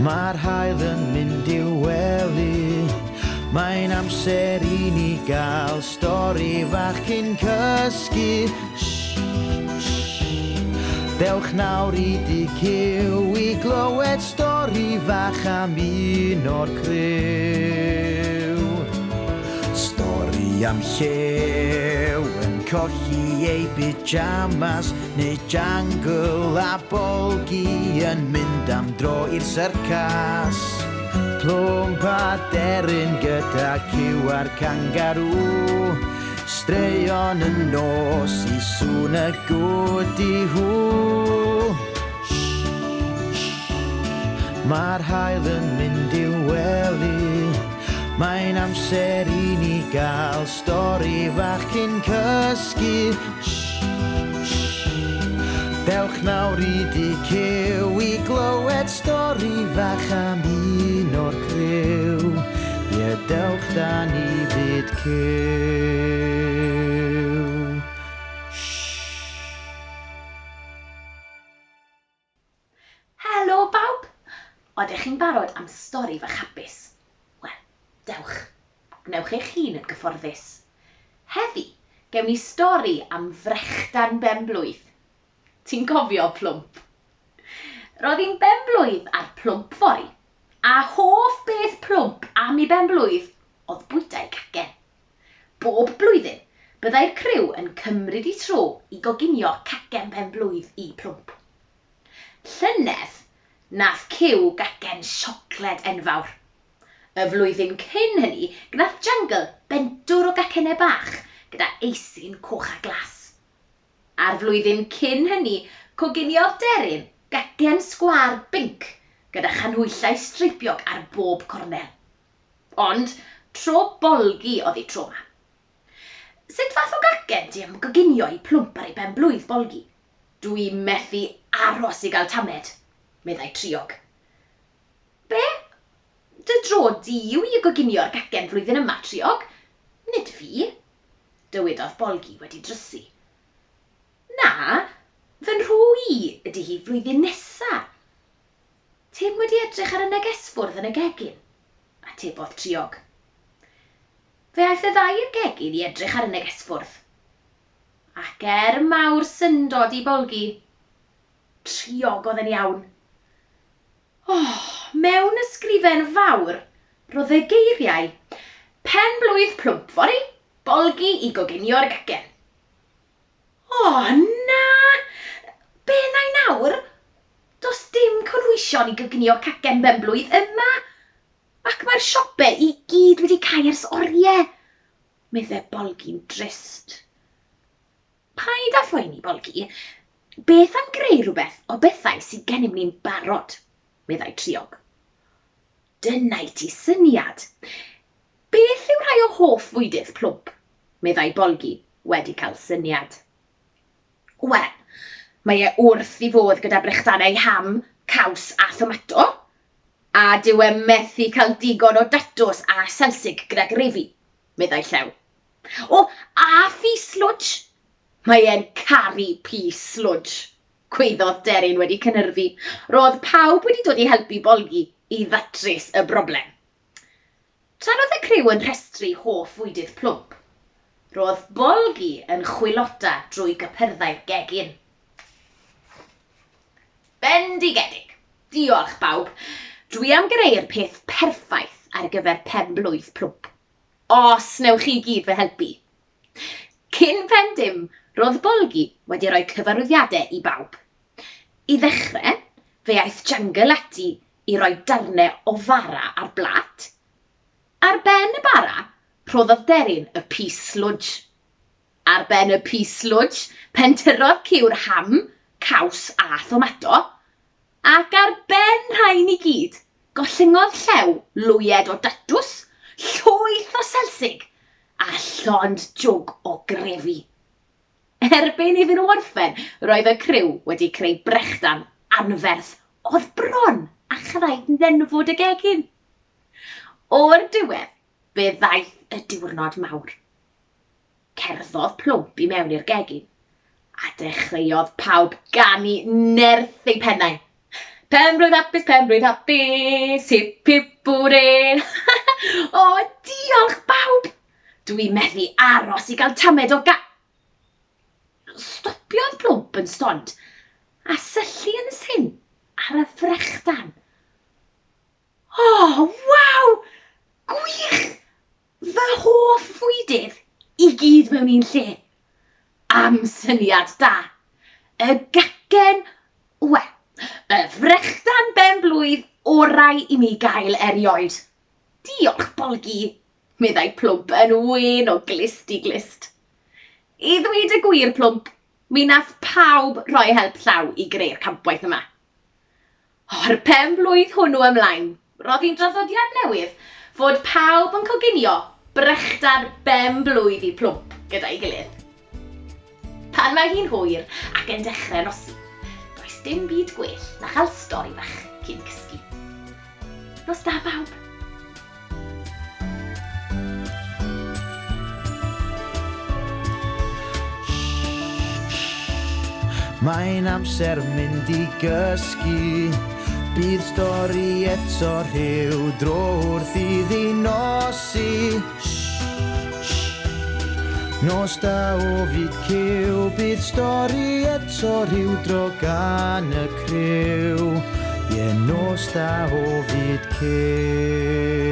Mae'r haul yn mynd i'w wely. Mae'n amser i ni gael stori fach cyn cysgu. Shh, shh. Dewch nawr i dŷ Cyw i glywed stori fach am un o'r criw. Stori am llew yn colli ei pyjamas neu jangle a bolgi yn mynd am dro i'r syrcas. Plwmp a deryn gyda cyw a'r cangarŵ. Straeon y nos i sŵn y gwdi-hw. Mae'r haul yn mynd i'w wely. Mae'n amser i ni gael stori fach cyn cysgu. Dewch nawr i dŷ Cyw i glywed stori fach am un o'r criw. Ie, dewch da ni fyd Cyw. Helo bawb! Odych chi'n barod am stori fach hapus? Wel, dewch. Gwnewch eich hun yn gyfforddus. Heddi, gewn ni stori am frechdan ben-blwydd. Ti'n cofio Plwmp? Roedd hi'n ben-blwydd ar Plwmp fory, a hoff beth Plwmp am ei ben-blwydd oedd bwyta ei cacen. Bob blwyddyn, byddai'r criw yn cymryd eu tro i goginio cacen pen-blwydd i Plwmp. Llynedd, nath Cyw gacen siocled enfawr. Y flwyddyn cyn hynny, gnath Jangle bentwr o gacennau bach gyda eisin coch a glas. A'r flwyddyn cyn hynny, coginiodd Deryn gacen sgwâr binc gyda chanhwyllau streipiog ar bob cornel. Ond tro Bolgi oedd ei tro 'ma. Sut fath o gacen ti am goginio i Plwmp ar ei ben-blwydd, Bolgi? Dw i methu aros i gael tamed, meddai Triog. Be? Dy dro di yw i goginio'r gacen flwyddyn yma, Triog, nid fi, dywedodd Bolgi wedi drysu. Na, fy nhro i ydy hi flwyddyn nesa. Ti'm wedi edrych ar y negesfwrdd yn y gegin? atebodd Triog. Fe aeth y ddau i'r gegin i edrych ar y negesfwrdd. Ac er mawr syndod i Bolgi, Triog oedd yn iawn. O, mewn ysgrifen fawr, roedd y geiriau, Pen-blwydd plwmp fory, Bolgi i goginio'r gacen. O, na! Be wna i nawr? Does dim cynhwysion i goginio cacen benblwydd yma! Ac mae'r siope i gyd wedi cau ers oriau, meddai Bolgi'n drist. Paid â phoeni, Bolgi. Beth am greu rhywbeth o bethau sydd gennym ni'n barod? meddai Triog. Dyna i ti syniad! Beth yw rhai o hoff fwydydd Plwmp? meddai Bolgi, wedi cael syniad. Wel, mae e wrth ei fodd gyda brechdanau ham, caws a thomato, a dyw e methu cael digon o datws a selsig gyda grefi, meddai Llew. O, a phys slwtsh! Mae e'n caru pys slwtsh! Gwaeddodd Deryn wedi cynhyrfu. Roedd pawb wedi dod i helpu Bolgi i ddatrys y broblem. Tra roedd y criw yn rhestru hoff fwydydd Plwmp, roedd Bolgi yn chwilota drwy gypyrddau'r gegin. Bendigedig! Diolch, bawb. Dwi am greu'r peth perffaith ar gyfer pen-blwydd Plwmp. Os wnewch chi gyd fy helpu. Cyn pen dim, roedd Bolgi wedi rhoi cyfarwyddiadau i bawb. I ddechrau, fe aeth Jangle ati i roi darnau o fara ar blât. Ar ben y bara, rhoddodd Deryn y pys slwdj. Ar ben y pys slwdj, pentyrrodd Cyw'r ham, caws a thomato. Ac ar ben rhain i gyd, gollyngodd Llew lwyed o datws, llwyth o selsig, a llond jwg o grefi. Erbyn iddyn nhw orffen, roedd y criw wedi creu brechdan anferth oedd bron â chyrraedd nenfwd y gegin. O'r diwedd, fe ddaeth y diwrnod mawr. Cerddodd Plwmp i mewn i'r gegin, a dechreuodd pawb ganu nerth eu pennau. Pen-blwydd hapus, pen-blwydd hapus, hip hip hwre! O, diolch bawb! Dwi'n methu aros i gael tamed o ga... Stopiodd Plwmp yn stond a syllu yn syn ar y frechdan. O, waw! Gwych! Fy hoff fwydydd i gyd mewn un lle. Am syniad da! Y gacen, wel, y frechdan ben-blwydd orau i mi gael erioed. Diolch, Bolgi, meddai Plwmp yn wên o glust i glust. I ddweud y gwir, Plwmp, mi nath pawb roi help llaw i greu'r campwaith yma. O'r pen-blwydd hwnnw ymlaen, roedd hi'n draddodiad newydd fod pawb yn coginio brechdan ben-blwydd i Plwmp gyda'i gilydd. Pan mae hi'n hwyr ac yn dechrau nosi, does dim byd gwell na chael stori fach cyn cysgu. Nos da bawb! Mae'n amser mynd i gysgu. Bydd stori eto rhyw dro wrth iddi nosi. Nos da o fyd cyw, bydd stori eto rhyw dro gan y criw. Ie, nos da o fyd cyw.